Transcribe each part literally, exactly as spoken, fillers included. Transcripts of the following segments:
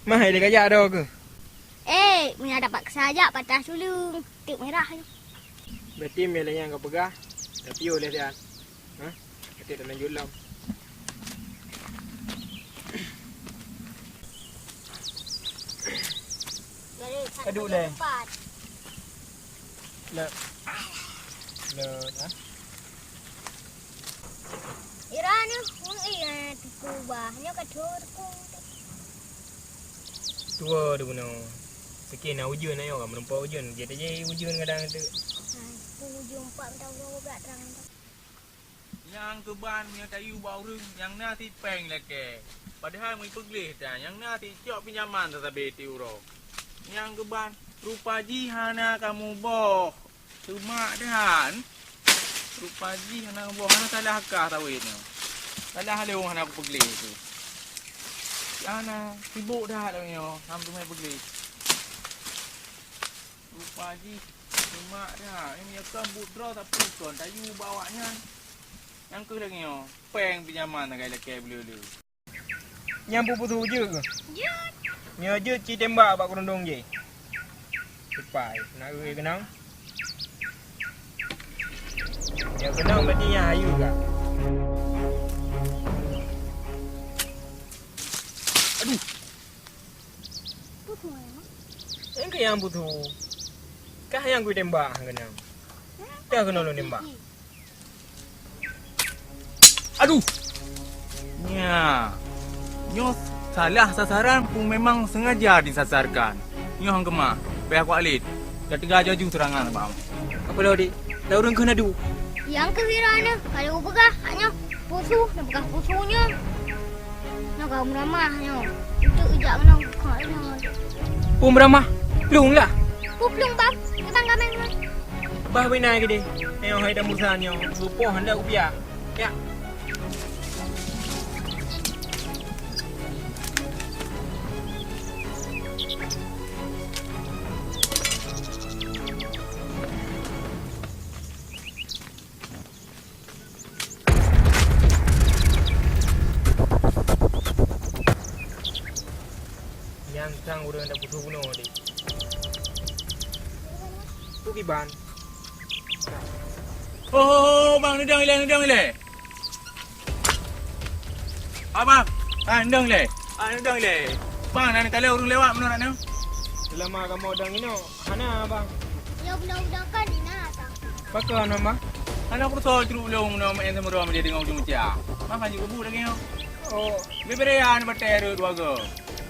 Mah hai lé kajak do keuh? Eh, meunyo dapat keusajak patah tuleueng, teuk mirah nyoe. Berarti meunyo lagèe nyan kapeugah, tapiôh lé siat. Hah? Berarti talanjut lom. Aduh, lé. Lé. Lé, ah. Ira nyoe, meu'en, eh, tuku bah. Nyoe ka thô tuku. Tuwo di bunoe. Sikit na ujeuen ayo, ka meureumpok ujeuen. Jeuet aja ujeuen kadang tu. Hai, tuku ujeuen empat mantong uroe brat terang mantong. Nyang keuban meunyoe tayue bak ureueng, nyang na cit péng lakèe. Padahai meupeugléh that, nyang na cit cok pinjaman sabe tiep uroe. Nyang keuban, rupa jih hana kamuboh. Teumak that. Rupa jih hana boh, hana salah kah sawét nyoe. Salah lé wong hana kupeugléh tu. Hana, sibok that lagèe nyoe, hana teumé peugléh. Rupa jih teumak that. Nyang kon buet droe tapi kon tayue bak awaknyan. Nyang keuh lagèe nyoe, péng pinjaman sagai lakèe beuleu-leu. Nyan peue-peue jeuet keuh? Jeuet. Nyoe jeuet ci tembak bak keurundong jih. Sipai, na eu keunong. Nyoe keunong berarti nyan hayeu ka. Aduh. Peue tu, Mak? Nyang keuh nyang peue tu. Kah nyang kui tembak keunong. Dah keunong lôn tembak. Aduh! Nya. Nyoe salah sasaran pun memang sengaja disasarkan. Nyoe hang keumah, payah kuat lét. Ka teuga jaju serangan bak awak. Apa lo, Dik? Dah ureueng keuh nadu. Nyang keuh Ira nyoe, ka lheueh peugah, hak nyoe pusu, na peugah pusu nyoe. Nyoe ka meuramah nyoe. Untuk ijak meunan, hak nyoe. Peue meuramah? Plueng lah. Peue plueng, Bang? Kiban kaméng nyoe. Bah bina gede. Nyoe hai dan musa nyoe, lupoh handak kupiah. Ya. Nyang sang ureueng dak butuh bunoe, Dik. Peue kiban? Oh, oh, oh, bang, neudong ilèe, neudong ilèe. Ah, bang. Ah, neudong ilèe. Ah, neudong ilèe. Bang, na kalon ureueng lewat meunoe na. Seulama kamoe dong inoe, hana, bang. Nyoe budak-budak kan na, bang. Pakon, bang? Hana kusoe cruek lôn meunoe meu'en sameuroe meudeh deungon ujong meusya. Bang, hanjeuet keubu lagèe nyoe. Oh. Bèk beureyan batèe rhot dua go.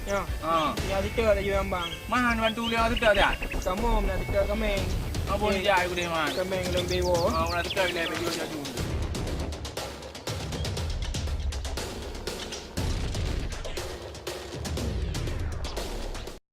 Ya. Ha. Ya, sitot laju nyang bang. Mah hana bantu lé orang sitot dak? Kamoe meunan sitot kaméng. Apa ni jak aku deh, man? Kaméng lom bewo. Ha, orang sitot ilèe baju jaju.